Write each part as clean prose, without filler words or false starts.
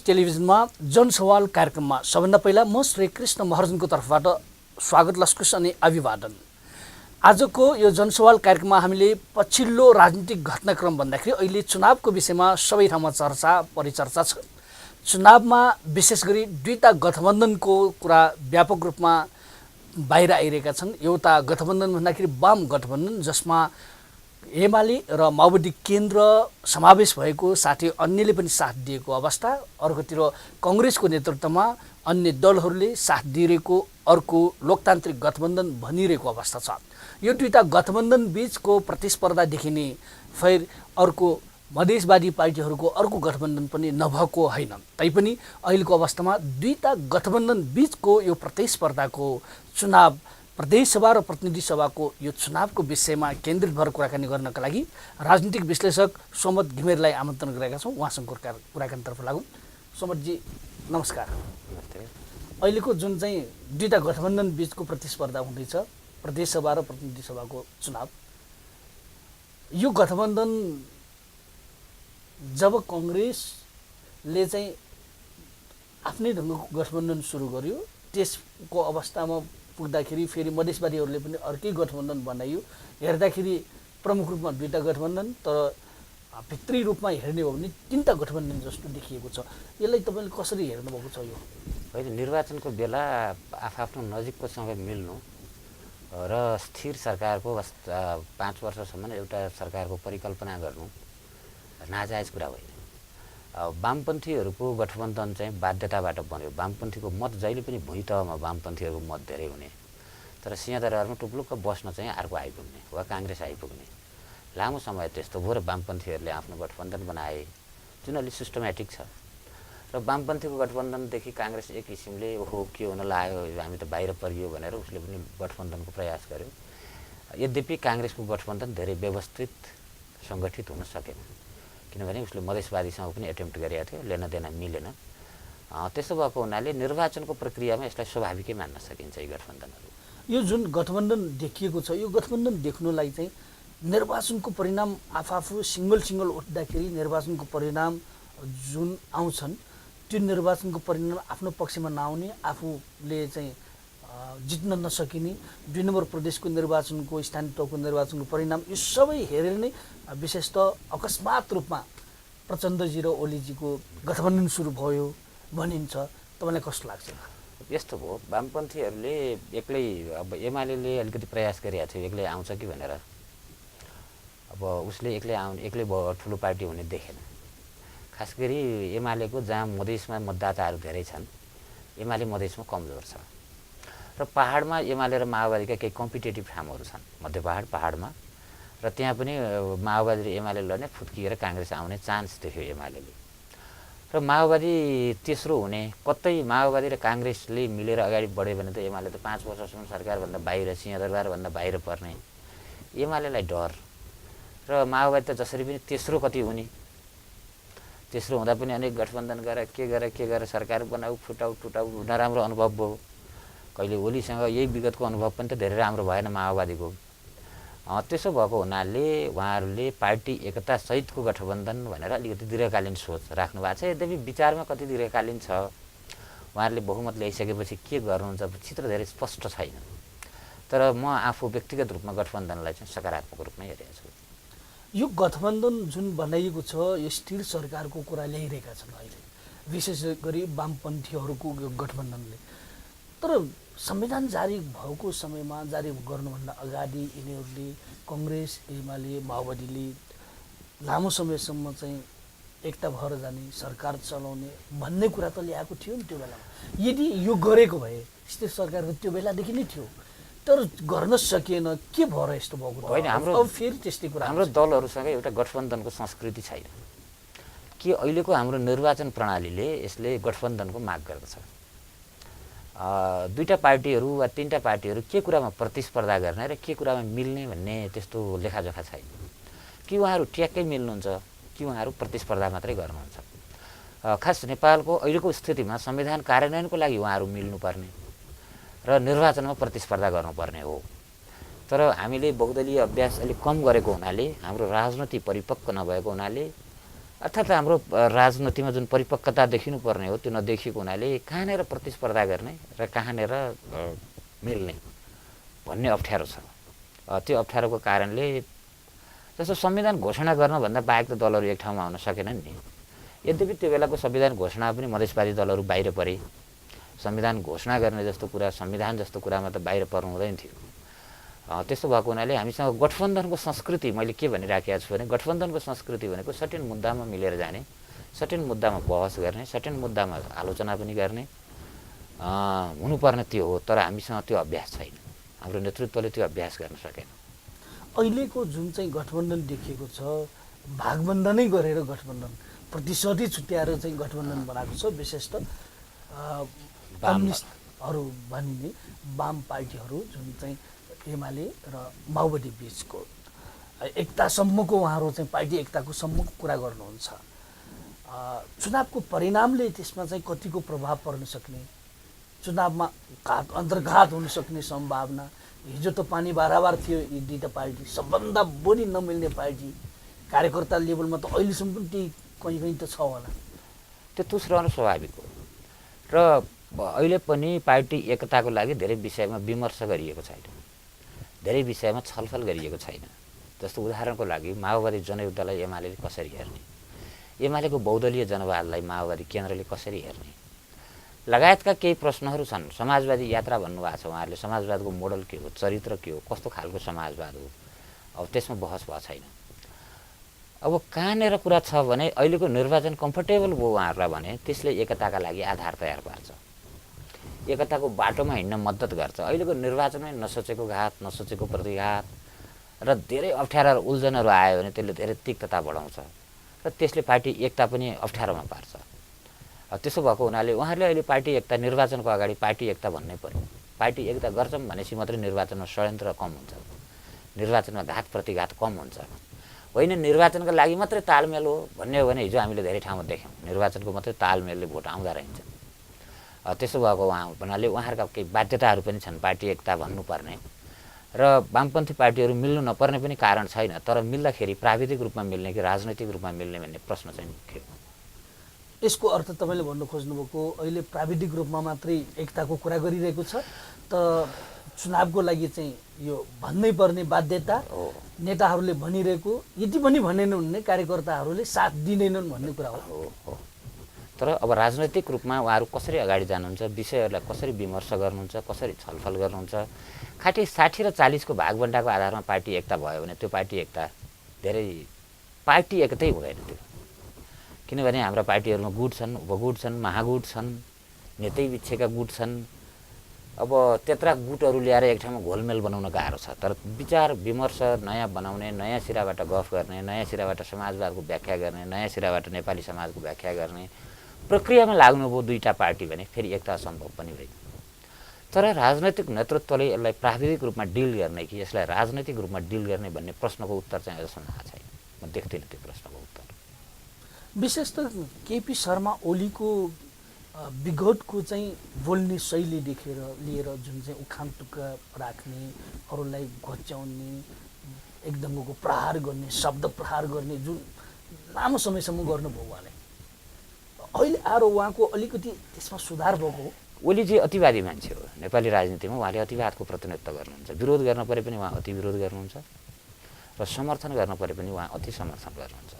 टेलिभिजनमा जनसवाल कार्यक्रममा सबभन्दा पहिला म श्री कृष्ण महर्जनको तर्फबाट स्वागत लस्कुस अनि अभिवादन। आजको यो जनसवाल कार्यक्रममा हामीले पछिल्लो राजनीतिक घटनाक्रम भन्दाखेरि अहिले चुनावको विषयमा सबै ठाउँमा चर्चा परिचर्चा छ। चुनावमा विशेष गरी दुईटा गठबन्धनको कुरा व्यापक रूपमा बाहिर आइरहेका छन्। एउटा गठबन्धन भन्दाखेरि वाम गठबन्धन जसमा एमाले र माओवादी केन्द्र समावेश भएको साथै अन्यले पनि साथ दिएको अवस्था, अर्कोतिर कांग्रेसको नेतृत्वमा अन्य दलहरूले साथ दिइरहेको अर्को लोकतान्त्रिक गठबन्धन भनिरहेको अवस्था छ। यो दुईटा गठबन्धन बीचको प्रतिस्पर्धा देखिने फेरि अर्को मधेसवादी पार्टीहरूको अर्को गठबन्धन पनि नभएको होइन। तैपनि अहिलेको अवस्थामा दुईटा गठबन्धन बीचको यो प्रतिस्पर्धाको चुनाव प्रदेशसभा र प्रतिनिधि सभाको यो चुनावको विषयमा केन्द्रित भएर कुराकानी गर्नका लागि राजनीतिक विश्लेषक सोमत घिमिरेलाई आमन्त्रण गरेका छौँ। उहाँसँग कुराकानीतर्फ लागौँ। सोमतजी नमस्कार। अहिलेको जुन चाहिँ दुईटा गठबन्धन बीचको प्रतिस्पर्धा हुँदैछ प्रदेशसभा र प्रतिनिधि सभाको चुनाव, यो गठबन्धन जब कांग्रेसले चाहिँ आफ्नै ढङ्गको गठबन्धन सुरु गर्यो त्यसको अवस्थामा पुग्दाखेरि फेरि मधेसवादीहरूले पनि अर्कै गठबन्धन बनाइयो। हेर्दाखेरि प्रमुख रूपमा दुईटा गठबन्धन, तर भित्री रूपमा हेर्ने हो भने तीनटा गठबन्धन जस्तो देखिएको छ। यसलाई तपाईँले कसरी हेर्नुभएको छ? यो होइन, निर्वाचनको बेला आफ्नो नजिककोसँग मिल्नु र स्थिर सरकारको 5 वर्षसम्म एउटा सरकारको परिकल्पना गर्नु नाजायज कुरा होइन। वामपन्थीहरूको गठबन्धन चाहिँ बाध्यताबाट बन्यो। वामपन्थीको मत जहिले पनि भुइँ तहमा वामपन्थीहरूको मत धेरै हुने, तर सिंहदरबारमा टुप्लुक्क बस्न चाहिँ अर्को आइपुग्ने वा काङ्ग्रेस आइपुग्ने लामो समय त्यस्तो भयो र वामपन्थीहरूले आफ्नो गठबन्धन बनाए जुन अलिक सिस्टमेटिक छ। र वामपन्थीको गठबन्धनदेखि काङ्ग्रेस एक किसिमले ओहो के हुन लाग्यो, हामी त बाहिर परियो भनेर उसले पनि गठबन्धनको प्रयास गर्यो। यद्यपि काङ्ग्रेसको गठबन्धन धेरै व्यवस्थित सङ्गठित हुन सकेन, किनभने उसले मधेसवादीसँग पनि एटेम्प्ट गरेको थियो, लेनदेन मिलेन। त्यसो भएको हुनाले निर्वाचनको प्रक्रियामा यसलाई स्वाभाविकै मान्न सकिन्छ। यी गठबन्धनहरू, यो जुन गठबन्धन देखिएको छ, यो गठबन्धन देख्नुलाई चाहिँ निर्वाचनको परिणाम आफू सिङ्गल उठ्दाखेरि निर्वाचनको परिणाम जुन आउँछन् त्यो निर्वाचनको परिणाम आफ्नो पक्षमा नआउने, आफूले चाहिँ जित्न नसकिने, 2 नम्बर प्रदेशको निर्वाचनको स्थानीय तहको निर्वाचनको परिणाम यो सबै हेरेर नै विशेषतः अकस्मात रूपमा प्रचण्डजी र ओलीजीको गठबन्धन सुरु भयो भनिन्छ। तपाईँलाई कस्तो लाग्छ? यस्तो भयो, वामपन्थीहरूले एक्लै अब एमाले अलिकति प्रयास गरिरहेको थियो एक्लै आउँछ कि भनेर। अब उसले एक्लै ठुलो पार्टी हुने देखेन। खास गरी एमालेको जहाँ मधेसमा मतदाताहरू धेरै छन्, एमाले मधेसमा कमजोर छ र पहाडमा एमाले र माओवादीका केही कम्पिटेटिभ ठाउँहरू छन् मध्य पहाडमा, र त्यहाँ पनि माओवादी र एमाले लड्ने फुत्किएर काङ्ग्रेस आउने चान्स देख्यो एमालेले। र माओवादी तेस्रो हुने, कतै माओवादी र काङ्ग्रेसले मिलेर अगाडि बढ्यो भने त एमाले त 5 वर्षसम्म सरकारभन्दा बाहिर, सिंहदरबारभन्दा बाहिर पर्ने एमालेलाई डर। र माओवादी त जसरी पनि तेस्रो कति हुने, तेस्रो हुँदा पनि अनेक गठबन्धन गरेर सरकार बनाऊ टुटाऊ नराम्रो अनुभव भयो। कहिले ओलीसँग यही विगतको अनुभव पनि त धेरै राम्रो भएन माओवादीको। त्यसो भएको हुनाले उहाँहरूले पार्टी एकता सहितको गठबन्धन भनेर अलिकति दीर्घकालीन सोच राख्नु भएको छ। यद्यपि विचारमा कति दीर्घकालीन छ, उहाँहरूले बहुमत ल्याइसकेपछि के गर्नुहुन्छ चित्र धेरै स्पष्ट छैन। तर म आफू व्यक्तिगत रूपमा गठबन्धनलाई चाहिँ सकारात्मक रूपमा हेरेको छु। यो गठबन्धन जुन बनाइएको छ यो स्थिर सरकारको कुरा ल्याइरहेका छन् अहिले, विशेष गरी वामपन्थीहरूको यो गठबन्धनले। तर संविधान जारी भएको समयमा, जारी गर्नुभन्दा अगाडि यिनीहरूले काङ्ग्रेस, एमाले, माओवादीले लामो समयसम्म चाहिँ एकता भएर जाने, सरकार चलाउने भन्ने कुरा त ल्याएको थियो नि त्यो बेलामा। यदि यो गरेको भए स्थिर सरकारको त्यो बेलादेखि नै थियो, तर गर्न सकिएन। के भएर यस्तो भएको? होइन, अब फेरि त्यस्तै कुरा। हाम्रो दलहरूसँग एउटा गठबन्धनको संस्कृति छैन कि अहिलेको हाम्रो निर्वाचन प्रणालीले यसले गठबन्धनको माग गर्दछ। दुईटा पार्टीहरू वा तीनटा पार्टीहरू के कुरामा प्रतिस्पर्धा गर्ने र के कुरामा मिल्ने भन्ने त्यस्तो लेखाजोखा छैन कि उहाँहरू ट्याक्कै मिल्नुहुन्छ कि उहाँहरू प्रतिस्पर्धा मात्रै गर्नुहुन्छ। खास नेपालको अहिलेको स्थितिमा संविधान कार्यान्वयनको लागि उहाँहरू मिल्नुपर्ने र निर्वाचनमा प्रतिस्पर्धा गर्नुपर्ने हो। तर हामीले बहुदलीय अभ्यास अलिक कम गरेको हुनाले, हाम्रो राजनीति परिपक्व नभएको हुनाले अर्थात् हाम्रो राजनीतिमा जुन परिपक्वता देखिनुपर्ने हो त्यो नदेखिएको हुनाले कहाँनिर प्रतिस्पर्धा गर्ने र कहाँनिर मिल्ने भन्ने अप्ठ्यारो छ। त्यो अप्ठ्यारोको कारणले जस्तो संविधान घोषणा गर्नभन्दा बाहेक त दलहरू एक ठाउँमा हुन सकेनन् नि। यद्यपि त्यो बेलाको संविधान घोषणा पनि मधेसवादी दलहरू बाहिर परे। संविधान घोषणा गर्ने जस्तो कुरा, संविधान जस्तो कुरामा त बाहिर पर्नु हुँदैन थियो। त्यस्तो भएको हुनाले हामीसँग गठबन्धनको संस्कृति, मैले के भनिराखेको छु भने गठबन्धनको संस्कृति भनेको सर्टेन मुद्दामा मिलेर जाने, सर्टेन मुद्दामा बहस गर्ने, सर्टेन मुद्दामा आलोचना पनि गर्ने हुनुपर्ने त्यो हो। तर हामीसँग त्यो अभ्यास छैन, हाम्रो नेतृत्वले त्यो अभ्यास गर्न सकेन। अहिलेको जुन चाहिँ गठबन्धन देखिएको छ, भागबन्धनै गरेर गठबन्धन, प्रतिशोधी छुट्याएर चाहिँ गठबन्धन बनाएको छ। विशेष त कम्युनिस्टहरू भनिने वाम पार्टीहरू जुन चाहिँ एमाले र माओवादी बिचको एकतासम्मको उहाँहरू चाहिँ पार्टी एकताको सम्मको कुरा गर्नुहुन्छ। चुनावको परिणामले त्यसमा चाहिँ कतिको प्रभाव पर्न सक्ने, चुनावमा अन्तर्घात हुन सक्ने सम्भावना। हिजो त पानी बाराबार थियो यी दुईवटा पार्टी, सबभन्दा बढी नमिल्ने पार्टी कार्यकर्ता लेभलमा त अहिलेसम्म पनि त्यही कहीँ कहीँ त छ होला। त्यो तुस रहनु स्वाभाविक हो। र अहिले पनि पार्टी एकताको लागि धेरै विषयमा विमर्श गरिएको छैन, धेरै विषयमा छलफल गरिएको छैन। जस्तो उदाहरणको लागि माओवादी जनयुद्धलाई एमाले कसरी हेर्ने, एमालेको बहुदलीय जनवादलाई माओवादी केन्द्रले कसरी हेर्ने लगायतका केही प्रश्नहरू छन्। समाजवादी यात्रा भन्नुभएको छ उहाँहरूले, समाजवादको मोडल के हो, चरित्र के हो, कस्तो खालको समाजवाद हो, अब त्यसमा बहस भएको छैन। अब कहाँनिर कुरा छ भने अहिलेको निर्वाचन कम्फर्टेबल भयो उहाँहरूलाई भने त्यसले एकताका लागि आधार तयार पार्छ, एकताको बाटोमा हिँड्न मद्दत गर्छ। अहिलेको निर्वाचनमै नसोचेको घात, नसोचेको प्रतिघात र धेरै अप्ठ्यारा उल्झनहरू आयो भने त्यसले धेरै तिक्तता बढाउँछ र त्यसले पार्टी एकता पनि अप्ठ्यारोमा पार्छ। त्यसो भएको हुनाले उहाँहरूले अहिले पार्टी एकता, निर्वाचनको अगाडि पार्टी एकता भन्नै पर्यो। पार्टी एकता गर्छौँ भनेपछि मात्रै निर्वाचनमा षड्यन्त्र कम हुन्छ, निर्वाचनमा घात प्रतिघात कम हुन्छ। होइन निर्वाचनका लागि मात्रै तालमेल हो भन्ने हो भने हिजो हामीले धेरै ठाउँमा देख्यौँ निर्वाचनको मात्रै तालमेलले भोट आउँदा रहन्छ। त्यसो भएको हुनाले उहाँहरूका केही बाध्यताहरू पनि छन् पार्टी एकता भन्नुपर्ने, र वामपन्थी पार्टीहरू मिल्नु नपर्ने पनि कारण छैन। तर मिल्दाखेरि प्राविधिक रूपमा मिल्ने कि राजनैतिक रूपमा मिल्ने भन्ने प्रश्न चाहिँ मुख्य हो। यसको अर्थ तपाईँले भन्नु खोज्नुभएको अहिले प्राविधिक रूपमा मात्रै एकताको कुरा गरिरहेको छ, त चुनावको लागि चाहिँ यो भन्नै पर्ने बाध्यता नेताहरूले भनिरहेको, यति पनि भनेनन् भने कार्यकर्ताहरूले साथ दिँदैनन् भन्ने कुरा हो। तर अब राजनैतिक रूपमा उहाँहरू कसरी अगाडि जानुहुन्छ, विषयहरूलाई कसरी विमर्श गर्नुहुन्छ, कसरी छलफल गर्नुहुन्छ, खाटी 60 र 40 को भागबन्डाको आधारमा पार्टी एकता भयो भने त्यो पार्टी एकता धेरै पार्टी एकतै हुँदैन त्यो। किनभने हाम्रा पार्टीहरूमा गुट छन्, उपगुट छन्, महागुट छन्, नेतै बिच्छेका गुट छन्। अब त्यत्रा गुटहरू ल्याएर एक ठाउँमा घोलमेल बनाउन गाह्रो छ। तर विचार विमर्श नयाँ बनाउने, नयाँ सिराबाट गफ गर्ने, नयाँ सिराबाट समाजवादको व्याख्या गर्ने, नयाँ सिराबाट नेपाली समाजको व्याख्या गर्ने प्रक्रियामा लाग्नुभयो दुईटा पार्टी भने फेरि एकता असम्भव पनि होइन। तर राजनैतिक नेतृत्वले यसलाई प्राविधिक रूपमा डिल गर्ने कि यसलाई राजनैतिक रूपमा डिल गर्ने भन्ने प्रश्नको उत्तर चाहिँ अझसम्म आएको छैन। म देख्दिनँ त्यो प्रश्नको उत्तर। विशेष त केपी शर्मा ओलीको विगतको चाहिँ बोल्ने शैली देखेर लिएर जुन चाहिँ उखान टुक्का राख्ने, अरूलाई घोच्याउने, एकदमको प्रहार गर्ने, शब्द प्रहार गर्ने जुन लामो समयसम्म गर्नुभयो उहाँले, अहिले आएर उहाँको अलिकति त्यसमा सुधार भएको हो। ओली चाहिँ अतिवादी मान्छे हो नेपाली राजनीतिमा। उहाँले अतिवादको प्रतिनिधित्व गर्नुहुन्छ। विरोध गर्न परे पनि उहाँ अति विरोध गर्नुहुन्छ र समर्थन गर्न परे पनि उहाँ अति समर्थन गर्नुहुन्छ।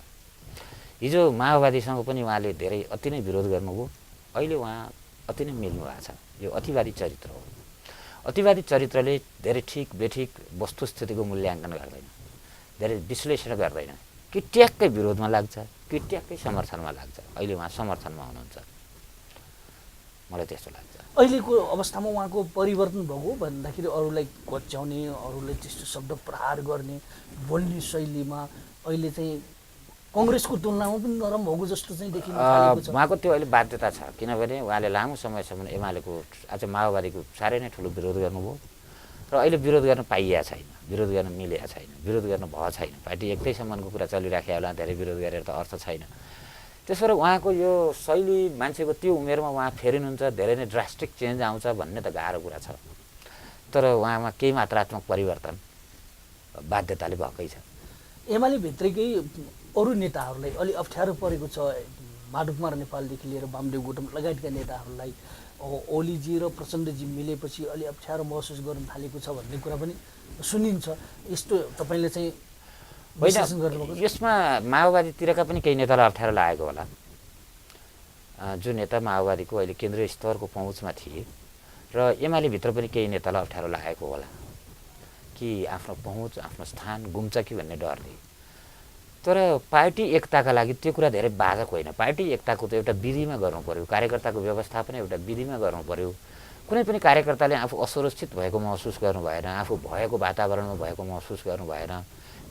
हिजो माओवादीसँग पनि उहाँले धेरै अति नै विरोध गर्नुभयो, अहिले उहाँ अति नै मिल्नु भएको छ। यो अतिवादी चरित्र हो। अतिवादी चरित्रले धेरै ठिक बेठिक वस्तुस्थितिको मूल्याङ्कन गर्दैन, धेरै विश्लेषण गर्दैन, कि ट्याक्कै विरोधमा लाग्छ कि ट्याक्कै समर्थनमा लाग्छ। अहिले उहाँ समर्थनमा हुनुहुन्छ, मलाई त्यस्तो लाग्छ। अहिलेको अवस्थामा उहाँको परिवर्तन भएको भन्दाखेरि अरूलाई घोच्याउने, अरूलाई त्यस्तो शब्द प्रहार गर्ने बोल्ने शैलीमा अहिले चाहिँ कङ्ग्रेसको तुलनामा पनि नरम भएको जस्तो चाहिँ देखिन थालेको छ। उहाँको त्यो अहिले बाध्यता छ, किनभने उहाँले लामो समयसम्म एमालेको आज माओवादीको साह्रै नै ठुलो विरोध गर्नुभयो र अहिले विरोध गर्न पाइएको छैन, विरोध गर्न मिलेको छैन, विरोध गर्न भएको छैन। पार्टी एकैसम्मको कुरा चलिराखेको होला, धेरै विरोध गरेर त अर्थ छैन। त्यसो भएर उहाँको यो शैली मान्छेको त्यो उमेरमा उहाँ फेरिनुहुन्छ, धेरै नै ड्रास्टिक चेन्ज आउँछ भन्ने त गाह्रो कुरा छ। तर उहाँमा केही मात्रात्मक परिवर्तन बाध्यताले भएकै छ। एमाले भित्रकै अरू नेताहरूलाई अलि अप्ठ्यारो परेको छ माधवकुमार नेपालदेखि लिएर वामदेव गौतम लगायतका नेताहरूलाई ओलीजी र प्रचण्डजी मिलेपछि अलि अप्ठ्यारो महसुस गर्न थालेको छ भन्ने कुरा पनि सुनिन्छ यस्तो तपाईँले चाहिँ विश्लेषण गर्नुभएको यसमा माओवादीतिरका पनि केही नेतालाई अप्ठ्यारो लागेको होला जो नेता माओवादीको अहिले केन्द्रीय स्तरको पहुँचमा थिए र एमाले भित्र पनि केही नेतालाई अप्ठ्यारो लागेको होला कि आफ्नो पहुँच आफ्नो स्थान गुम्छ कि भन्ने डरले तर पार्टी एकताका लागि त्यो कुरा धेरै बाधक होइन पार्टी एकताको त एउटा विधिमा गर्नु पर्यो कार्यकर्ताको व्यवस्थापन एउटा विधिमा गर्नु पर्यो कुनै पनि कार्यकर्ताले आफू असुरक्षित भएको महसुस गर्नु भएन आफू भएको वातावरणमा भएको महसुस गर्नु भएन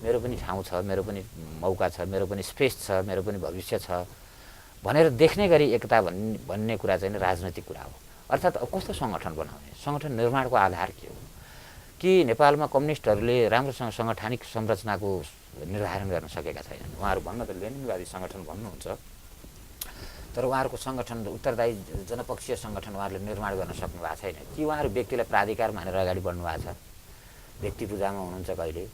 मेरो पनि ठाउँ छ मेरो पनि मौका छ मेरो पनि स्पेस छ मेरो पनि भविष्य छ भनेर देख्ने गरी एकता भन्ने कुरा चाहिँ राजनैतिक कुरा हो अर्थात् कस्तो सङ्गठन बनाउने सङ्गठन निर्माणको आधार के हो कि नेपालमा कम्युनिस्टहरूले राम्रोसँग सङ्गठनिक संरचनाको निर्धारण गर्न सकेका छैनन् उहाँहरू भन्न त लेनिनवादी सङ्गठन भन्नुहुन्छ तर उहाँहरूको सङ्गठन उत्तरदायी जनपक्षीय सङ्गठन उहाँहरूले निर्माण गर्न सक्नु भएको छैन कि उहाँहरू व्यक्तिलाई प्राधिकार मानेर अगाडि बढ्नु भएको छ व्यक्ति पूजामा हुनुहुन्छ कहिले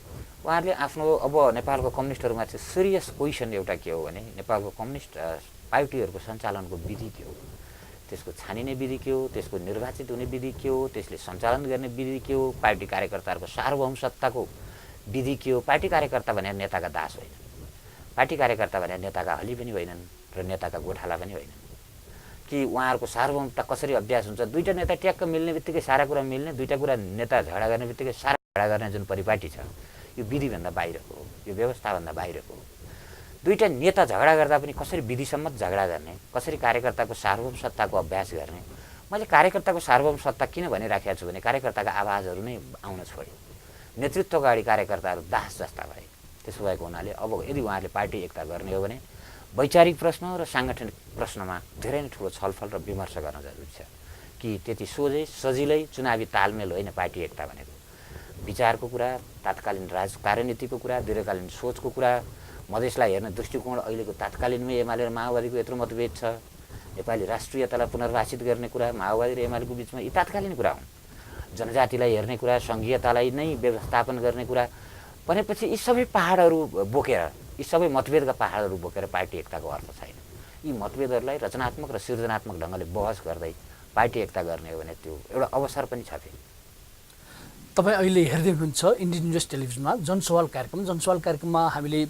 उहाँहरूले आफ्नो अब नेपालको कम्युनिस्टहरूमाथि सिरियस क्वेसन एउटा के हो भने नेपालको कम्युनिस्ट पार्टीहरूको सञ्चालनको विधि के हो त्यसको छानिने विधि के हो त्यसको निर्वाचित हुने विधि के हो त्यसले सञ्चालन गर्ने विधि के हो पार्टी कार्यकर्ताहरूको सार्वभौम सत्ताको विधि के हो पार्टी कार्यकर्ता भने नेताका दास होइन पार्टी कार्यकर्ता भने नेताका हली पनि होइनन् र नेताका गोठाला पनि होइनन् कि उहाँहरूको सार्वभौमता कसरी अभ्यास हुन्छ दुईटा नेता ट्याक्क मिल्ने बित्तिकै सारा कुरा मिल्ने दुईटा कुरा नेता झगडा गर्ने बित्तिकै सारा झगडा गर्ने जुन परिपाटी छ यो विधिभन्दा बाहिरको हो यो व्यवस्थाभन्दा बाहिरको हो दुईटा नेता झगडा गर्दा पनि कसरी विधिसम्मत झगडा गर्ने कसरी कार्यकर्ताको सार्वभौम सत्ताको अभ्यास गर्ने मैले कार्यकर्ताको सार्वभौम सत्ता किन भनिराखेको छु भने कार्यकर्ताका आवाजहरू नै आउन छोड्यो नेतृत्वका अगाडि कार्यकर्ताहरू दास जस्ता भए त्यसो भएको हुनाले अब यदि उहाँले पार्टी एकता गर्ने हो भने वैचारिक प्रश्न र साङ्गठनिक प्रश्नमा धेरै नै ठुलो छलफल र विमर्श गर्न जरुरी छ कि त्यति सोझै सजिलै चुनावी तालमेल होइन पार्टी एकता भनेको विचारको कुरा तात्कालीन कार्यनीतिको कुरा दीर्घकालीन सोचको कुरा मधेसलाई हेर्ने दृष्टिकोण अहिलेको तात्कालीनमै एमाले र माओवादीको यत्रो मतभेद छ नेपाली राष्ट्रियतालाई पुनर्वासित गर्ने कुरा माओवादी र एमालेको बिचमा यी तात्कालीन कुरा हुन् जनजातिलाई हेर्ने कुरा सङ्घीयतालाई नै व्यवस्थापन गर्ने कुरा भनेपछि यी सबै पहाडहरू बोकेर यी सबै मतभेदका पहाडहरू बोकेर पार्टी एकताको अर्थ छैन यी मतभेदहरूलाई रचनात्मक र सृजनात्मक ढङ्गले बहस गर्दै पार्टी एकता गर्ने हो भने त्यो एउटा अवसर पनि छ फेरि तपाईँ अहिले हेर्दै हुनुहुन्छ इन्डियन न्युज टेलिभिजनमा जनसवाल कार्यक्रममा हामीले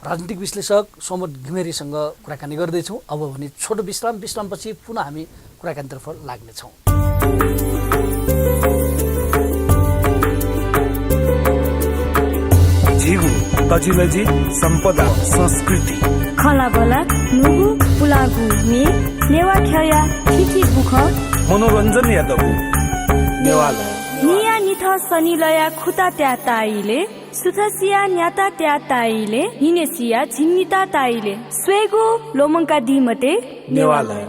राजनीतिक विश्लेषक सोमत घिमिरेसँग कुराकानी गर्दैछौँ अब भने छोटो विश्रामपछि पुनः हामी कुराकानीतर्फ लाग्नेछौँ झिगु तजिलजी सम्पदा संस्कृति खलाबला नुगु पुलागु मे नेवा ख्या ठिठी बुख मनोरञ्जन यादव नेवाला निया निथ सनिलया खुता त्या ताइले सुथसिया न्याता त्या ताइले हिनेसिया झिन्निता ताइले स्वेगु लोमङ्का दिमते नेवाला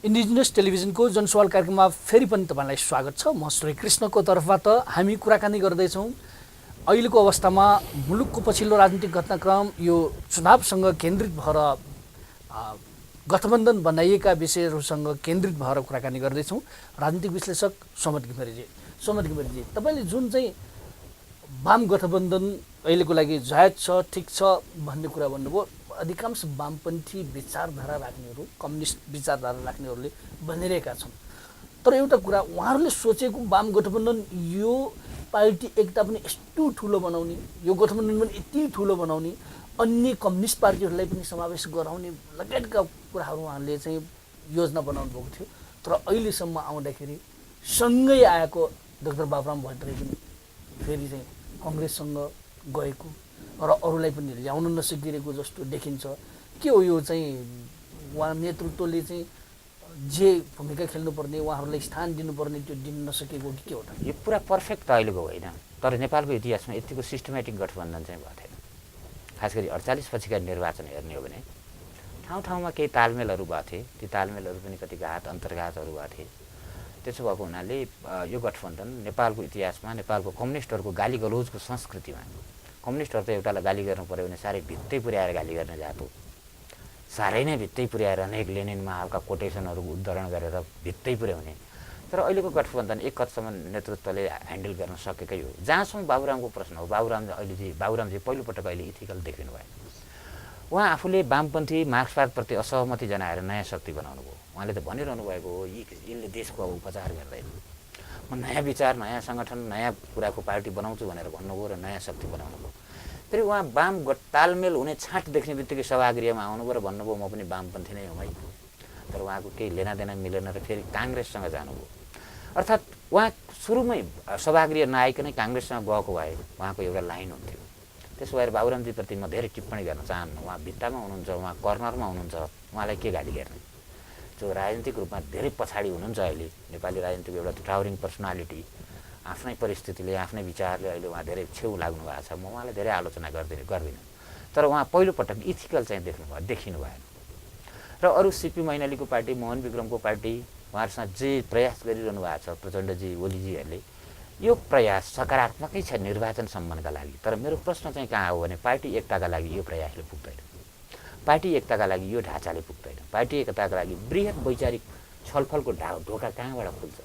इन्डिजिनियस टेलिभिजनको जनसवाल कार्यक्रममा फेरि पनि तपाईँलाई स्वागत छ म श्री कृष्णको तर्फबाट हामी कुराकानी गर्दैछौँ अहिलेको अवस्थामा मुलुकको पछिल्लो राजनीतिक घटनाक्रम यो चुनावसँग केन्द्रित भएर गठबन्धन बनाइएका विषयहरूसँग केन्द्रित भएर कुराकानी गर्दैछौँ राजनीतिक विश्लेषक सोमत घिमिरेजी तपाईँले जुन चाहिँ वाम गठबन्धन अहिलेको लागि जायज छ ठिक छ भन्ने कुरा भन्नुभयो अधिकांश वामपन्थी विचारधारा राख्नेहरू कम्युनिस्ट विचारधारा राख्नेहरूले भनिरहेका छन् तर एउटा कुरा उहाँहरूले सोचेको वाम गठबन्धन यो पार्टी एकता पनि यस्तो ठुलो बनाउने यो गठबन्धन पनि यति ठुलो बनाउने अन्य कम्युनिस्ट पार्टीहरूलाई पनि समावेश गराउने लगायतका कुराहरू उहाँहरूले चाहिँ योजना बनाउनु भएको थियो तर अहिलेसम्म आउँदाखेरि सँगै आएको डाक्टर बाबुराम भट्टराई पनि फेरि चाहिँ कङ्ग्रेससँग गएको र अरूलाई पनि ल्याउन नसकिरहेको जस्तो देखिन्छ के हो यो चाहिँ उहाँ नेतृत्वले चाहिँ जे भूमिका खेल्नुपर्ने उहाँहरूलाई स्थान दिनुपर्ने त्यो दिन नसकेको कि के हो त यो पुरा पर्फेक्ट त अहिलेको होइन तर नेपालको इतिहासमा यतिको सिस्टमेटिक गठबन्धन चाहिँ भएको थिएन खास गरी 48 पछिका निर्वाचन हेर्ने हो भने ठाउँ ठाउँमा केही तालमेलहरू भएको थिए ती तालमेलहरू पनि कति घात अन्तर्घातहरू भएको थिए त्यसो भएको हुनाले यो गठबन्धन नेपालको इतिहासमा नेपालको कम्युनिस्टहरूको गाली गलौजको संस्कृतिमा कम्युनिस्टहरू त एउटालाई गाली गर्नु पर्यो भने साह्रै भित्तै पुर्याएर गाली गर्ने जात हो साह्रै नै भित्तै पुर्याएर अनेक लेनिन माओका कोटेसनहरू उद्धरण गरेर भित्तै पुर्याउने। तर अहिलेको गठबन्धन एक कदसम्म नेतृत्वले ह्यान्डल गर्न सकेकै हो। जहाँसम्म बाबुरामको प्रश्न हो, बाबुरामजी पहिलोपटक अहिले इथिकल देखिनु भयो। उहाँ आफूले वामपन्थी मार्क्सवादप्रति असहमति जनाएर नयाँ शक्ति बनाउनु भयो। उहाँले त भनिरहनु भएको हो यसले देशको अब उपचार गर्दैन, म नयाँ विचार नयाँ सङ्गठन नयाँ कुराको पार्टी बनाउँछु भनेर भन्नुभयो र नयाँ शक्ति बनाउनु भयो। फेरि उहाँ वाम तालमेल हुने छाँट देख्ने बित्तिकै सभागृहमा आउनुभयो र भन्नुभयो म पनि वामपन्थी नै हुँ है। तर उहाँको केही लेनादेना मिलेन र फेरि काङ्ग्रेससँग जानुभयो। अर्थात् उहाँ सुरुमै सभागृह नआइकनै काङ्ग्रेससँग गएको भए उहाँको एउटा लाइन हुन्थ्यो। त्यसो भएर बाबुरामजीप्रति म धेरै टिप्पणी गर्न चाहन्न। उहाँ भित्तामा हुनुहुन्छ, उहाँ कर्नरमा हुनुहुन्छ, उहाँलाई के गाली गर्ने। जो राजनीतिक रूपमा धेरै पछाडि हुनुहुन्छ अहिले, नेपाली राजनीतिको एउटा टावरिङ पर्सनालिटी, आफ्नै परिस्थितिले आफ्नै विचारले अहिले उहाँ धेरै छेउ लाग्नु भएको छ। म उहाँलाई धेरै आलोचना गर्दिनँ। तर उहाँ पहिलोपटक इथिकल चाहिँ देखिनु भएन। र अरू सिपी मैनालीको पार्टी, मोहन विक्रमको पार्टी, उहाँहरूसँग जे प्रयास गरिरहनु भएको छ प्रचण्डजी ओलीजीहरूले, यो प्रयास सकारात्मकै छ निर्वाचन सम्मानका लागि। तर मेरो प्रश्न चाहिँ कहाँ हो भने पार्टी एकताका लागि यो प्रयासले पुग्दैन, पार्टी एकताका लागि यो ढाँचाले पुग्दैन। पार्टी एकताका लागि बृहत वैचारिक छलफलको ढोका कहाँबाट खुल्छ?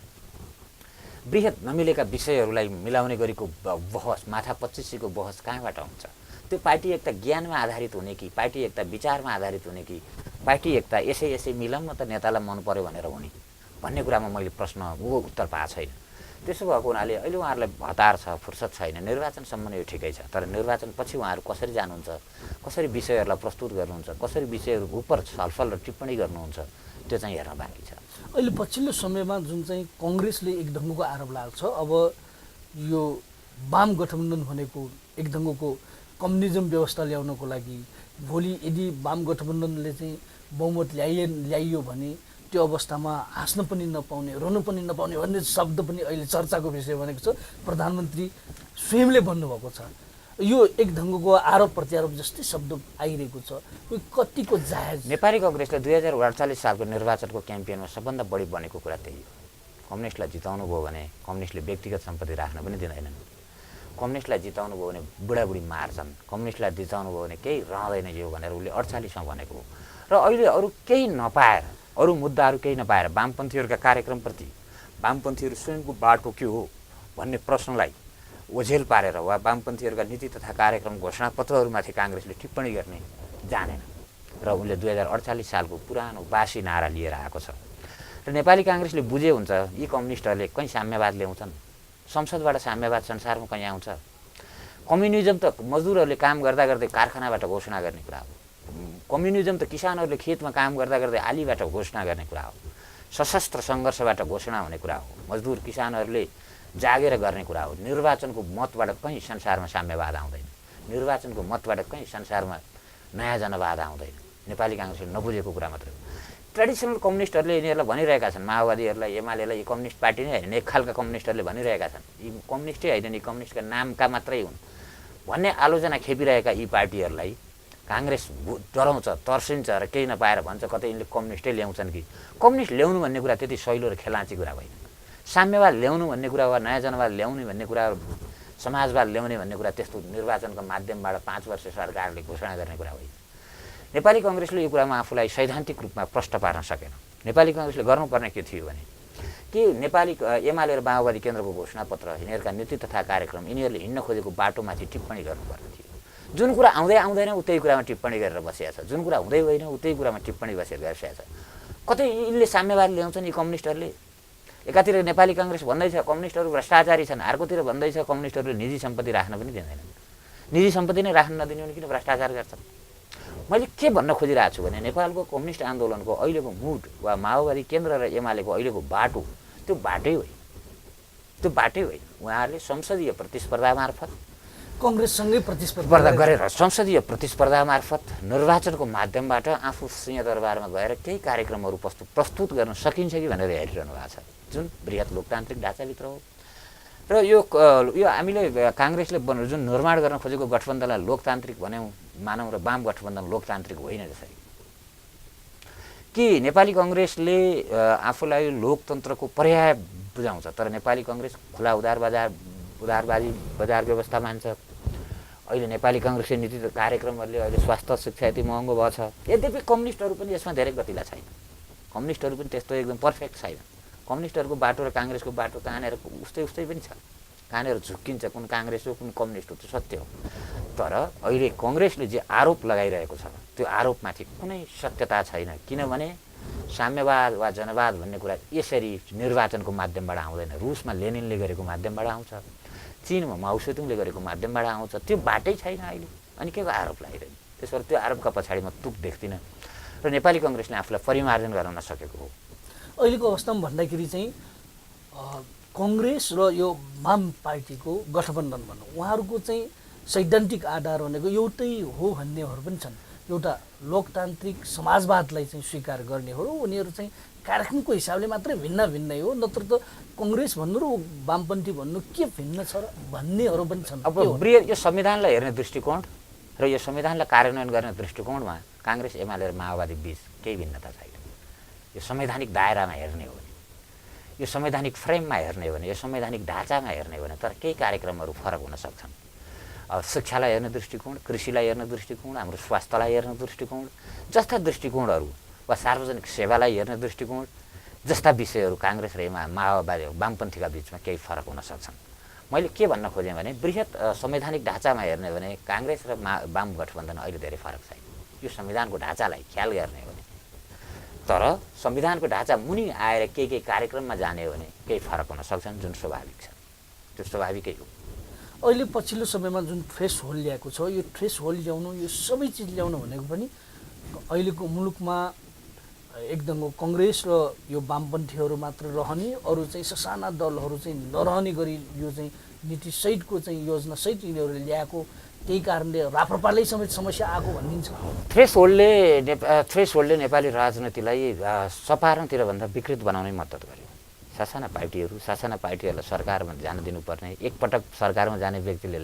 बृहत नमिलेका विषयहरूलाई मिलाउने गरेको बहस, माथा पच्चिसीको बहस कहाँबाट हुन्छ? त्यो पार्टी एकता ज्ञानमा आधारित हुने कि पार्टी एकता विचारमा आधारित हुने कि पार्टी एकता यसै मिलाउँ न त नेतालाई मन पर्यो भनेर हुने भन्ने कुरामा मैले उत्तर पाएको छैन। त्यसो भएको हुनाले अहिले उहाँहरूलाई हतार छ, फुर्सद छैन। निर्वाचनसम्म यो ठिकै छ, तर निर्वाचन पछि उहाँहरू कसरी जानुहुन्छ, कसरी विषयहरूलाई प्रस्तुत गर्नुहुन्छ, कसरी विषयहरूको उप छलफल र टिप्पणी गर्नुहुन्छ, त्यो चाहिँ हेर्न बाँकी छ। अहिले पछिल्लो समयमा जुन चाहिँ कङ्ग्रेसले एक ढङ्गको आरोप लाग्छ, अब यो वाम गठबन्धन भनेको एक ढङ्गको कम्युनिजम व्यवस्था ल्याउनको लागि भोलि यदि वाम गठबन्धनले चाहिँ बहुमत ल्याइयो भने त्यो अवस्थामा हाँस्न पनि नपाउने, रोनु पनि नपाउने भन्ने शब्द पनि अहिले चर्चाको विषय बनेको छ। प्रधानमन्त्री स्वयंले भन्नुभएको छ। यो एक ढङ्गको आरोप प्रत्यारोप जस्तै शब्द आइरहेको छ, यो कतिको जायज? नेपाली कङ्ग्रेसले 2048 सालको निर्वाचनको क्याम्पेनमा सबभन्दा बढी बनेको कुरा त्यही हो। कम्युनिस्टलाई जिताउनु भयो भने कम्युनिस्टले व्यक्तिगत सम्पत्ति राख्न पनि दिँदैनन्। कम्युनिस्टलाई जिताउनु भयो भने बुढाबुढी मार्छन्। कम्युनिस्टलाई जिताउनु भयो भने केही रहँदैन यो भनेर उसले 48मा भनेको हो। र अहिले अरू केही नपाएर, अरू मुद्दाहरू केही नपाएर वामपन्थीहरूका कार्यक्रमप्रति वामपन्थीहरू स्वयंको बाटो के हो भन्ने प्रश्नलाई ओझेल पारेर वा वामपन्थीहरूका नीति तथा कार्यक्रम घोषणापत्रहरूमाथि काङ्ग्रेसले टिप्पणी गर्ने जानेन र उनले 2048 सालको पुरानो बासी नारा लिएर आएको छ। र नेपाली काङ्ग्रेसले बुझे हुन्छ यी कम्युनिस्टहरूले कहीँ साम्यवाद ल्याउँछन्, संसदबाट साम्यवाद संसारमा कहीँ आउँछ। कम्युनिजम त मजदुरहरूले काम गर्दा गर्दै कारखानाबाट घोषणा गर्ने कुरा हो। कम्युनिजम त किसानहरूले खेतमा काम गर्दा गर्दै आलीबाट घोषणा गर्ने कुरा हो। सशस्त्र सङ्घर्षबाट घोषणा हुने कुरा हो। मजदुर किसानहरूले जागेर गर्ने कुरा हो। निर्वाचनको मतबाट कहीँ संसारमा साम्यवाद आउँदैन। निर्वाचनको मतबाट कहीँ संसारमा नयाँ जनवाद आउँदैन। नेपाली काङ्ग्रेसले नबुझेको कुरा मात्रै हो। ट्रेडिसनल कम्युनिस्टहरूले यिनीहरूलाई भनिरहेका छन्, माओवादीहरूलाई, एमालेलाई, यी कम्युनिस्ट पार्टी नै होइन, एक खालका कम्युनिस्टहरूले भनिरहेका छन् यी कम्युनिस्टै होइन, यी कम्युनिस्टका नामका मात्रै हुन् भन्ने आलोचना खेपिरहेका यी पार्टीहरूलाई काङ्ग्रेस डराउँछ, तर्सिन्छ र केही नपाएर भन्छ कतै यिनले कम्युनिस्टै ल्याउँछन् कि। कम्युनिस्ट ल्याउनु भन्ने कुरा त्यति सहिलो र खेलाँची कुरा होइन। साम्यवाद ल्याउनु भन्ने कुरा वा नयाँ जनवाद ल्याउने भन्ने कुरा, समाजवाद ल्याउने भन्ने कुरा त्यस्तो निर्वाचनको माध्यमबाट 5 वर्ष सरकारले घोषणा गर्ने कुरा होइन। नेपाली कङ्ग्रेसले यो कुरामा आफूलाई सैद्धान्तिक रूपमा प्रष्ट पार्न सकेन। नेपाली कङ्ग्रेसले गर्नुपर्ने के थियो भने कि नेपाली एमाले र माओवादी केन्द्रको घोषणापत्र, यिनीहरूका नीति तथा कार्यक्रम, यिनीहरूले हिँड्न खोजेको बाटोमाथि टिप्पणी गर्नुपर्ने थियो। जुन कुरा आउँदै आउँदैन उतै कुरामा टिप्पणी गरेर बसिया छ, जुन कुरा हुँदै होइन उतै कुरामा टिप्पणी गरिसकेको छ। कतै यिनले साम्यवाद ल्याउँछन् यी कम्युनिस्टहरूले। एकातिर नेपाली काङ्ग्रेस भन्दैछ कम्युनिस्टहरू भ्रष्टाचारी छन्, अर्कोतिर भन्दैछ कम्युनिस्टहरूले निजी सम्पत्ति राख्न पनि दिँदैनन्। निजी सम्पत्ति नै राख्न नदिने भने किन भ्रष्टाचार गर्छन्? मैले के भन्न खोजिरहेको छु भने नेपालको कम्युनिस्ट आन्दोलनको अहिलेको मुड वा माओवादी केन्द्र र एमालेको अहिलेको बाटो त्यो बाटै होइन, त्यो बाटै होइन। उहाँहरूले संसदीय प्रतिस्पर्धा मार्फत कङ्ग्रेससँगै प्रतिस्पर्धा गरेर संसदीय प्रतिस्पर्धा मार्फत निर्वाचनको माध्यमबाट आफू सिंहदरबारमा गएर केही कार्यक्रमहरू प्रस्तुत गर्न सकिन्छ कि भनेर हेरिरहनु भएको छ, जुन बृहत लोकतान्त्रिक ढाँचाभित्र हो। र यो हामीले काङ्ग्रेसले जुन निर्माण गर्न खोजेको गठबन्धनलाई लोकतान्त्रिक भन्यौँ मानौँ र वाम गठबन्धन लोकतान्त्रिक होइन जसरी कि नेपाली कङ्ग्रेसले आफूलाई लोकतन्त्रको पर्याय बुझाउँछ, तर नेपाली कङ्ग्रेस खुला उदारवादी बजार व्यवस्था मान्छ। अहिले नेपाली काङ्ग्रेसले नीति कार्यक्रमहरूले अहिले स्वास्थ्य शिक्षा यति महँगो भएको छ। यद्यपि कम्युनिस्टहरू पनि यसमा धेरै गतिला छैन। कम्युनिस्टहरू पनि त्यस्तो एकदम पर्फेक्ट छैन। कम्युनिस्टहरूको बाटो र काङ्ग्रेसको बाटो कहाँनिर उस्तै पनि छ। कहाँनिर झुक्किन्छ, कुन काङ्ग्रेस हो कुन कम्युनिस्ट हो त्यो सत्य हो। तर अहिले कङ्ग्रेसले जे आरोप लगाइरहेको छ त्यो आरोपमाथि कुनै सत्यता छैन। किनभने साम्यवाद वा जनवाद भन्ने कुरा यसरी निर्वाचनको माध्यमबाट आउँदैन। रुसमा लेनिनले गरेको माध्यमबाट आउँछ, चीनमा माओ सेतुङले गरेको माध्यमबाट आउँछ। त्यो बाटै छैन अहिले। अनि के को आरोप लगाइरहने? त्यसबाट त्यो आरोपका पछाडि म तुक देख्दिनँ र नेपाली काङ्ग्रेसले आफूलाई परिमार्जन गर्न नसकेको हो। अहिलेको अवस्थामा भन्दाखेरि चाहिँ कङ्ग्रेस र यो वाम पार्टीको गठबन्धन भनौँ, उहाँहरूको चाहिँ सैद्धान्तिक आधार भनेको एउटै हो भन्नेहरू पनि छन्। एउटा लोकतान्त्रिक समाजवादलाई चाहिँ स्वीकार गर्ने हो र उनीहरू चाहिँ कार्यक्रमको हिसाबले मात्रै भिन्नै हो, नत्र त कङ्ग्रेस भन्नु र वामपन्थी भन्नु के भिन्न छ र भन्नेहरू पनि छन्। अब यो संविधानलाई हेर्ने दृष्टिकोण र यो संविधानलाई कार्यान्वयन गर्ने दृष्टिकोणमा काङ्ग्रेस एमाले र माओवादी बीच केही भिन्नता छैन। यो संवैधानिक दायरामा हेर्ने हो भने, यो संवैधानिक फ्रेममा हेर्ने हो भने, यो संवैधानिक ढाँचामा हेर्ने हो भने तर केही कार्यक्रमहरू फरक हुन सक्छन्। अब शिक्षालाई हेर्ने दृष्टिकोण, कृषिलाई हेर्ने दृष्टिकोण, हाम्रो स्वास्थ्यलाई हेर्ने दृष्टिकोण जस्ता दृष्टिकोणहरू वा सार्वजनिक सेवालाई हेर्ने दृष्टिकोण जस्ता विषयहरू काङ्ग्रेस र माओवादी वामपन्थीका बिचमा केही फरक हुन सक्छन्। मैले के भन्न खोजेँ भने बृहत संवैधानिक ढाँचामा हेर्ने भने काङ्ग्रेस र वाम गठबन्धन अहिले धेरै फरक छैन। यो संविधानको ढाँचालाई ख्याल गर्ने हो भने, तर संविधानको ढाँचा मुनि आएर केही कार्यक्रममा जाने हो भने केही फरक हुन सक्छन्, जुन स्वाभाविक छ। त्यो स्वाभाविकै हो। अहिले पछिल्लो समयमा जुन थ्रेस होल्ड ल्याएको छ, यो थ्रेस होल्ड ल्याउनु, यो सबै चिज ल्याउनु भनेको पनि अहिलेको मुलुकमा एकदम कङ्ग्रेस र यो वामपन्थीहरू मात्र रहने, अरू चाहिँ ससाना दलहरू चाहिँ नरहने गरी यो चाहिँ नीतिसहितको चाहिँ योजनासहित यिनीहरूले ल्याएको, त्यही कारणले राप्रपालै समेत समस्या आएको भनिन्छ। थ्रेसहोल्डले नेपाली राजनीतिलाई सपारणतिर भन्दा विकृत बनाउनै मद्दत गर्यो। सासाना पार्टीहरूलाई सरकारमा जान दिनुपर्ने, एकपटक सरकारमा जाने व्यक्तिले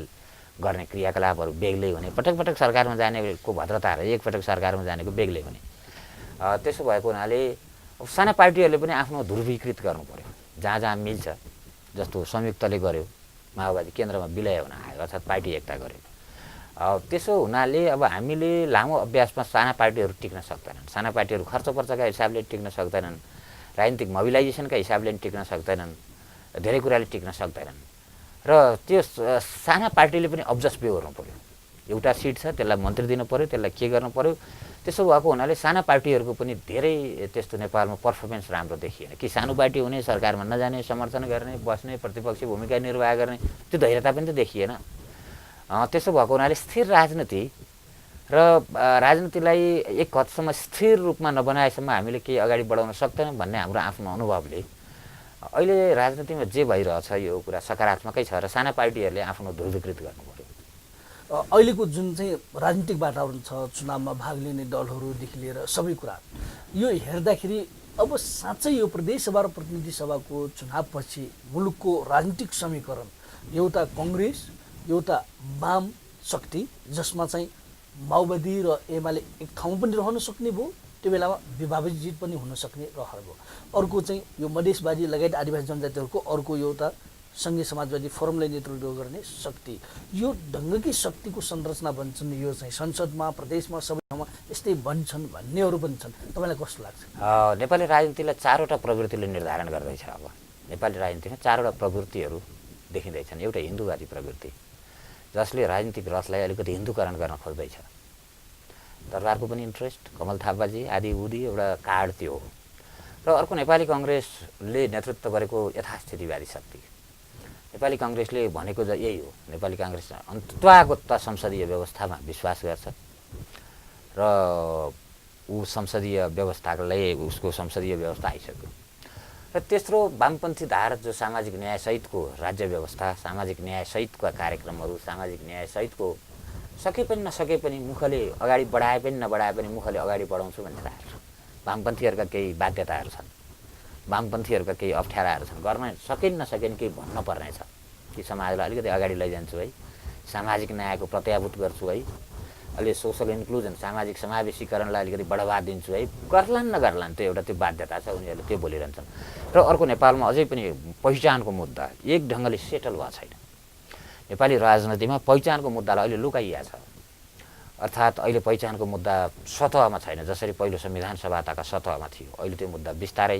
गर्ने क्रियाकलापहरू बेग्लै हुने, पटक सरकारमा जानेको भद्रता र एकपटक सरकारमा जानेको बेग्लै हुने। त्यसो भएको हुनाले अब साना पार्टीहरूले पनि आफ्नो ध्रुवीकृत गर्नु पर्यो। जहाँ मिल्छ, जस्तो संयुक्तले गर्यो, माओवादी केन्द्रमा विलय हुन आयो अर्थात् पार्टी एकता गर्यो। त्यसो हुनाले अब हामीले लामो अभ्यासमा साना पार्टीहरू टिक्न सक्दैनन्। साना पार्टीहरू खर्चपर्चका हिसाबले टिक्न सक्दैनन्, राजनीतिक मोबिलाइजेसनका हिसाबले टिक्न सक्दैनन्, धेरै कुराले टिक्न सक्दैनन्। र त्यो साना पार्टीले पनि अब्जस्ट गर्नु पर्यो। एउटा सिट छ, त्यसलाई मन्त्री दिनु पर्यो, त्यसलाई के गर्नु पर्यो। त्यसो भएको हुनाले साना पार्टीहरूको पनि धेरै त्यस्तो नेपालमा पर्फर्मेन्स राम्रो देखिएन। कि सानो पार्टी हुने, सरकारमा नजाने, समर्थन गर्ने, बस्ने, प्रतिपक्षी भूमिका निर्वाह गर्ने, त्यो धैर्यता पनि त देखिएन। त्यसो भएको हुनाले स्थिर राजनीति र राजनीतिलाई एक हदसम्म स्थिर रूपमा नबनाएसम्म हामीले केही अगाडि बढाउन सक्दैनौँ भन्ने हाम्रो आफ्नो अनुभवले अहिले राजनीतिमा जे भइरहेछ यो कुरा सकारात्मकै छ र साना पार्टीहरूले आफ्नो ध्रुवीकृत गर्नु पर्यो। अहिलेको जुन चाहिँ राजनीतिक वातावरण छ, चुनावमा भाग लिने दलहरूदेखि लिएर सबै कुरा, यो हेर्दाखेरि अब साँच्चै यो प्रदेशसभा र प्रतिनिधि सभाको चुनावपछि मुलुकको राजनीतिक समीकरण एउटा कङ्ग्रेस, एउटा वाम शक्ति जसमा चाहिँ माओवादी र एमाले एक ठाउँ पनि रहन सक्ने भयो, त्यो बेलामा विभाजित पनि हुन सक्ने रहर भयो। अर्को चाहिँ यो मधेसवादी लगायत आदिवासी जनजातिहरूको अर्को एउटा सङ्घीय समाजवादी फोरमलाई नेतृत्व गर्ने शक्ति, यो ढङ्गकै शक्तिको संरचना बन्छन्। यो चाहिँ संसदमा, प्रदेशमा, सबै ठाउँमा यस्तै बन्छन् भन्नेहरू पनि छन्। तपाईँलाई कस्तो लाग्छ? नेपाली राजनीतिलाई चारवटा प्रवृत्तिले निर्धारण गर्दैछ। अब नेपाली राजनीतिमा चारवटा प्रवृत्तिहरू देखिँदैछन्। एउटा हिन्दूवादी प्रवृत्ति जसले राजनीतिक रसलाई अलिकति हिन्दूकरण गर्न खोज्दैछ। दरबारको पनि इन्ट्रेस्ट, कमल थापाजी आदि उदी एउटा कार्ड त्यो हो। र अर्को नेपाली कङ्ग्रेसले नेतृत्व गरेको यथास्थितिवादी शक्ति। नेपाली कङ्ग्रेसले भनेको यही हो। नेपाली कङ्ग्रेस अन्तत्वागत संसदीय व्यवस्थामा विश्वास गर्छ र ऊ संसदीय व्यवस्थालाई उसको संसदीय व्यवस्था आइसक्यो। र तेस्रो वामपन्थी धारा जो सामाजिक न्यायसहितको राज्य व्यवस्था, सामाजिक न्यायसहितका कार्यक्रमहरू, सामाजिक न्यायसहितको सके पनि नसके पनि मुखले अगाडि बढाए पनि नबढाए पनि मुखले अगाडि बढाउँछु भन्ने धारा छ। वामपन्थीहरूका केही बाध्यताहरू छन्, वामपन्थीहरूका केही अप्ठ्याराहरू छन्, गर्न सकिन् नसकिन् केही भन्न पर्ने छ कि समाजलाई अलिकति अगाडि लैजान्छु है, सामाजिक न्यायको प्रत्याभूत गर्छु है, अलि सोसल इन्क्लुजन, सामाजिक समावेशीकरणलाई अलिकति बढावा दिन्छु है, गर्लान् नगर्लान् त्यो एउटा त्यो बाध्यता छ, उनीहरूले त्यो बोलिरहन्छन्। र अर्को नेपालमा अझै पनि पहिचानको मुद्दा एक ढङ्गले सेटल भएको छैन। नेपाली राजनीतिमा पहिचानको मुद्दालाई अहिले लुकाइएको छ। अर्थात् अहिले पहिचानको मुद्दा सतहमा छैन, जसरी पहिलो संविधान सभाका सतहमा थियो। अहिले त्यो मुद्दा बिस्तारै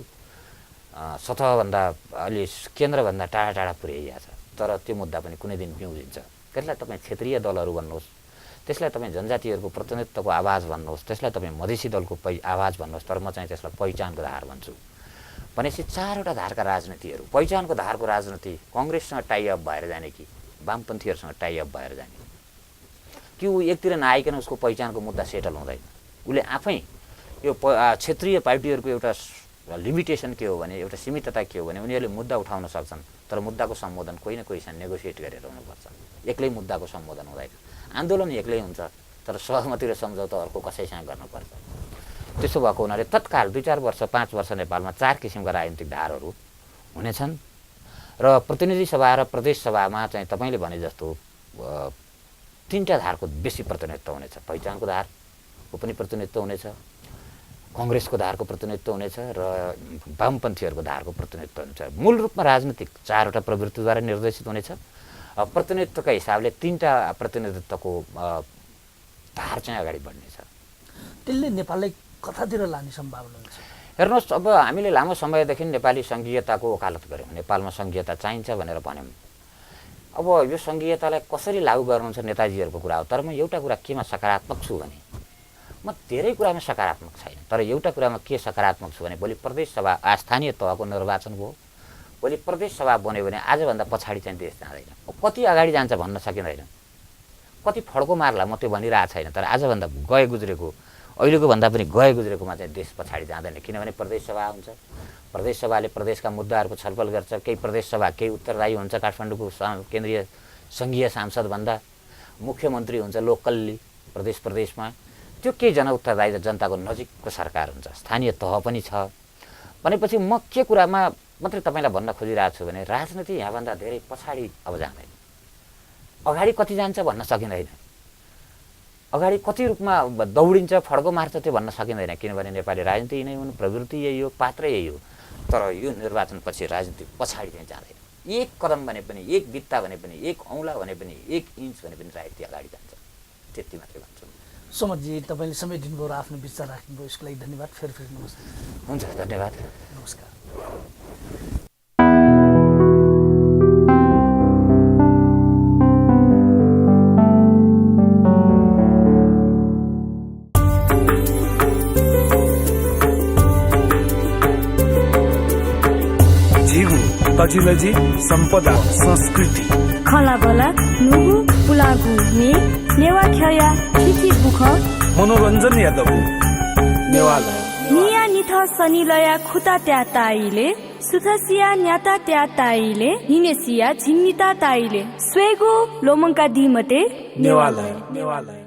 सतहभन्दा अलि केन्द्रभन्दा टाढा टाढा पुर्याइएको छ। तर त्यो मुद्दा पनि कुनै दिन पिउँदिन्छ। त्यसलाई तपाईँ क्षेत्रीय दलहरू भन्नुहोस्, त्यसलाई तपाईँ जनजातिहरूको प्रतिनिधित्वको आवाज भन्नुहोस्, त्यसलाई तपाईँ मधेसी दलको आवाज भन्नुहोस्, तर म चाहिँ त्यसलाई पहिचानको धार भन्छु। भनेपछि चारवटा धारका राजनीतिहरू, पहिचानको धारको राजनीति कङ्ग्रेससँग टाइअप भएर जाने कि वामपन्थीहरूसँग टाइअप भएर जाने कि ऊ एकतिर नआइकन उसको पहिचानको मुद्दा सेटल हुँदैन। उसले आफै यो क्षेत्रीय पार्टीहरूको एउटा लिमिटेसन के हो भने, एउटा सीमितता के हो भने, उनीहरूले मुद्दा उठाउन सक्छन्, तर मुद्दाको सम्बोधन कोही न कोहीसँग नेगोसिएट गरेर हुनुपर्छ। एक्लै मुद्दाको सम्बोधन हुँदैन। आन्दोलन एक्लै हुन्छ, तर सहमति र सम्झौता अर्को कसैसँग गर्नुपर्छ। त्यसो भएको हुनाले तत्काल 2-4 वर्ष 5 वर्ष नेपालमा 4 किसिमका राजनीतिक धारहरू हुनेछन् र प्रतिनिधि सभा र प्रदेश सभामा चाहिँ तपाईँले भने जस्तो 3टा धारको बेसी प्रतिनिधित्व हुनेछ। पहिचानको धारको पनि प्रतिनिधित्व हुनेछ, कङ्ग्रेसको धारको प्रतिनिधित्व हुनेछ र वामपन्थीहरूको धारको प्रतिनिधित्व हुनेछ। मूल रूपमा राजनीतिक 4वटा प्रवृत्तिद्वारा निर्देशित हुनेछ। प्रतिनिधित्वका हिसाबले 3टा प्रतिनिधित्वको धार चाहिँ अगाडि बढ्नेछ। त्यसले नेपाललाई कतातिर लाने सम्भावना हुन्छ? हेर्नुहोस्, अब हामीले लामो समयदेखि नेपाली सङ्घीयताको वकालत गऱ्यौँ, नेपालमा सङ्घीयता चाहिन्छ भनेर भन्यौँ। अब यो सङ्घीयतालाई कसरी लागू गर्नुहुन्छ नेताजीहरूको कुरा हो। तर म एउटा कुरा केमा सकारात्मक छु भने, म धेरै कुरामा सकारात्मक छैन, तर एउटा कुरामा के सकारात्मक छु भने भोलि प्रदेश सभा स्थानीय तहको निर्वाचन भयो, भोलि प्रदेश सभा बन्यो भने आजभन्दा पछाडि चाहिँ देश जाँदैन। कति अगाडि जान्छ भन्न सकिँदैन, कति फड्को मार्ला म त्यो भनिरहेको छैन, तर आजभन्दा गए गुज्रेको, अहिलेको भन्दा पनि गए गुज्रेकोमा चाहिँ देश पछाडि जाँदैन। किनभने प्रदेश सभा हुन्छ, प्रदेश सभाले प्रदेशका मुद्दाहरूको छलफल गर्छ। केही प्रदेश सभा केही उत्तरदायी हुन्छ काठमाडौँको केन्द्रीय सङ्घीय सांसदभन्दा, मुख्यमन्त्री हुन्छ लोकल्ली प्रदेशमा, त्यो केही जनउत्तरदायी जनताको नजिकको सरकार हुन्छ, स्थानीय तह पनि छ। भनेपछि म के कुरामा मात्रै तपाईँलाई भन्न खोजिरहेको छु भने राजनीति यहाँभन्दा धेरै पछाडि अब जाँदैन। अगाडि कति जान्छ भन्न सकिँदैन, अगाडि कति रूपमा दौडिन्छ फड्को मार्छ त्यो भन्न सकिँदैन। किनभने नेपाली राजनीति नै हुन्, प्रवृत्ति यही हो, पात्र यही हो। तर यो निर्वाचनपछि राजनीति पछाडि चाहिँ जाँदैन। एक कदम भने पनि, एक बित्ता भने पनि, एक औँला भने पनि, 1 इन्च भने पनि राजनीति अगाडि जान्छ। त्यति मात्रै भन्छु। सोमतजी, तपाईँले समय दिनुभयो र आफ्नो विचार राख्नुभयो, यसको लागि धन्यवाद। फेरि नमस्ते। हुन्छ, धन्यवाद, नमस्कार। तजिलजी सम्पदा संस्कृति खलाबला नुगु पुलागु ने नेवा खया थिथि बुख मनोरञ्जन यादव नेवाला निया निथ सनिलया खुता त्या ताइले सुथसिया न्याता त्या ताइले हिनेसिया झिन्निता ताइले स्वेगो लोमङ्का दिमते नेवाला